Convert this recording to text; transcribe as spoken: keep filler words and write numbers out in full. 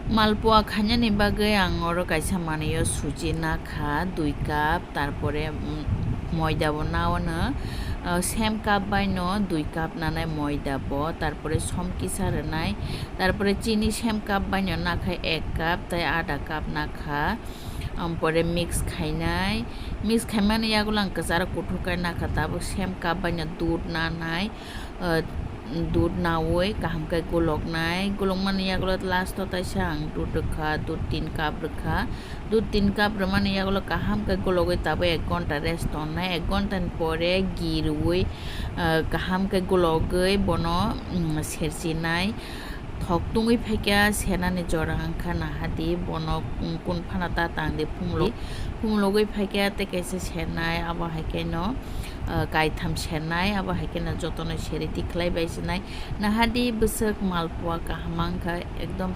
Malpua khainani bagwi ang oro kaisa manwi o suji nakha dui cup, tarpore, mm, moida bo nao no, ah, same cup bai no dui cup nanai moida bo, tarpore som kisa rwnai, tarpore chini same cup bai no nakha ek cup, tai ada cup nakha, ampore mix khainai, mix khaimani yagulo ang kwcharo kuthuk khe nakha, tabuk same cup bai no dud nanai, ah, dud nawi kaham khe guloknai. Gulokmani yagulo last o taisa ang dud rwkha, dud tin cup rwkha. Dud tin cup rwmani yagulo kaham khe gulogwi tabuk ek ghonta rest tongnai. Ek ghonta ni pore ghee rwwi, ah, kaham khe gulogwi bono, mm, serchinai. Thok tungwi phaikha, senani jora wngkha, nahadi bono, mm, kun phano ta tangdi phumulog-, phumulogwi phaikha tei kaisa senai, abo hai kheno, ah, kaitham senai, abo hai kheno jotono seri tikhlai bai sinai. Nahadi bwswk malpua kaham wngkha, ekdom